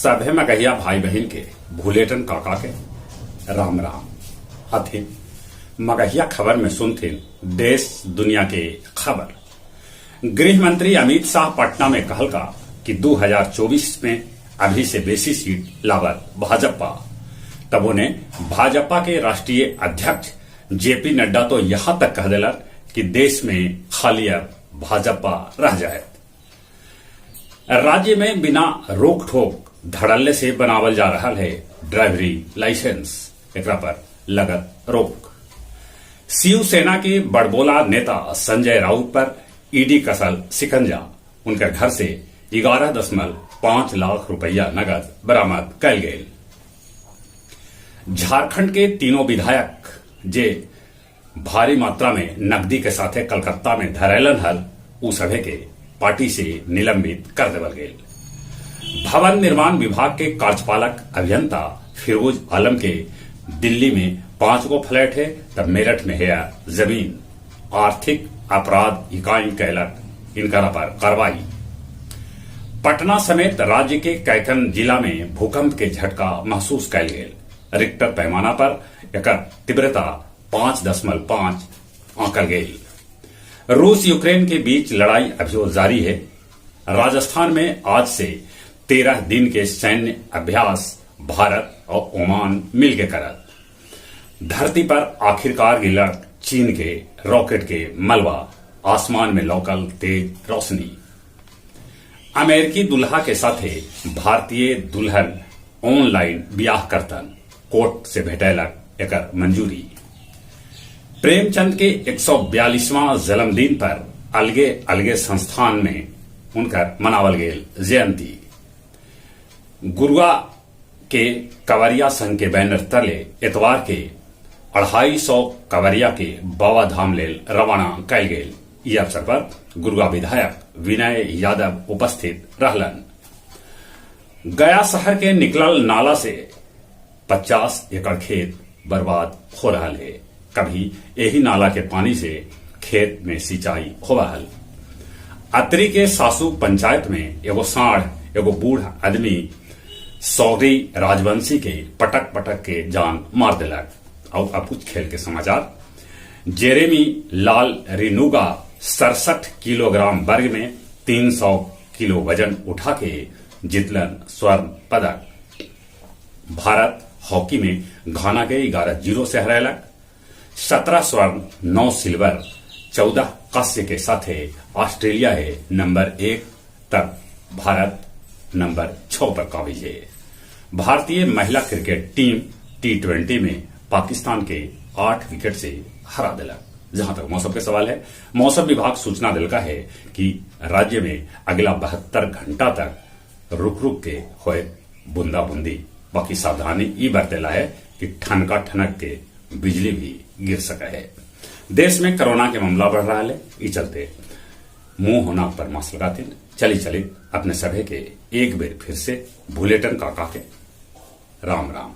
सभे मगहिया भाई बहिन के भुलेटन काका के राम राम। हथिन मगहिया खबर में सुनथिन देश दुनिया के खबर। गृह मंत्री अमित शाह पटना में कहलका कि 2024 में अभी से बेसी सीट लावत भाजपा। तब उन्हें भाजपा के राष्ट्रीय अध्यक्ष जेपी नड्डा तो यहां तक कह देलन कि देश में खाली अब भाजपा रह जाए। राज्य में बिना रोक ठोक धड़ल्ले से बनावल जा रहा है ड्राइवरी लाइसेंस, एकरा पर लगत रोक। शिवसेना के बड़बोला नेता संजय राउत पर ईडी कसल सिकंजा, उनके घर से 11.5 लाख रुपया नगद बरामद कयल गेल। झारखंड के तीनों विधायक जे भारी मात्रा में नकदी के साथे कलकत्ता में धरैलन हल, उ सभे के पार्टी से निलंबित कर देवल गेल। भवन निर्माण विभाग के कार्यपालक अभियंता फिरोज आलम के दिल्ली में 5 गो फ्लैट है तब मेरठ में है जमीन। आर्थिक अपराध इकाई कैलक इनकरा पर कार्रवाई। पटना समेत राज्य के कैकन जिला में भूकंप के झटका महसूस कैल गेल। रिक्टर पैमाना पर एकर तीव्रता 5.5 आंकल गेल। रूस यूक्रेन के बीच लड़ाई अभियो जारी है। राजस्थान में आज से 13 दिन के सैन्य अभ्यास भारत और ओमान मिलके करत। धरती पर आखिरकार गिरलक चीन के रॉकेट के मलबा, आसमान में लौकल तेज रोशनी। अमेरिकी दुल्हा के साथे भारतीय दुल्हन ऑनलाइन ब्याह करतन, कोर्ट से भेटैलक एकर मंजूरी। प्रेमचंद के 142वां जन्मदिन पर अलगे अलगे संस्थान में उनकर मनावल गेल जयंती। गुरुआ के कवरिया संघ के बैनर तले एतवार के 250 कवरिया के बाबा धाम लेल रवाना कैल गेल। ई अवसर पर गुरुआ विधायक विनय यादव उपस्थित रहलन। गया शहर के निकलल नाला से 50 एकड़ खेत बर्बाद हो रहा है। कभी यही नाला के पानी से खेत में सिंचाई होवा हल। अतरी के सासू पंचायत में एगो साढ़ एगो बूढ़ आदमी सौरी राजवंशी के पटक पटक के जान मार दिलक। और अब कुछ खेल के समाचार। जेरेमी लाल रिनुगा 67 किलोग्राम वर्ग में 300 किलो वजन उठा के जीतलन स्वर्ण पदक। भारत हॉकी में घाना के 11-0 से हरायलक। 17 स्वर्ण, 9 सिल्वर, 14 कांस्य के साथे ऑस्ट्रेलिया है नंबर 1 तक भारत नंबर 6 पर काबिज है। भारतीय महिला क्रिकेट टीम T20 में पाकिस्तान के 8 विकेट से हरा दिलक। जहां तक मौसम के सवाल है, मौसम विभाग सूचना दिलका है कि राज्य में अगला 72 घंटा तक रुक रुक के होए बूंदा बूंदी। बाकी सावधानी ई बरतेला है कि ठनका ठनक के बिजली भी गिर सका है। देश में कोरोना के मामला बढ़ रहा है, ई चलते मुंह होना पर मास्क लगाते चली चली अपने सभे के एक बेर फिर से भुलेटन काका के राम राम।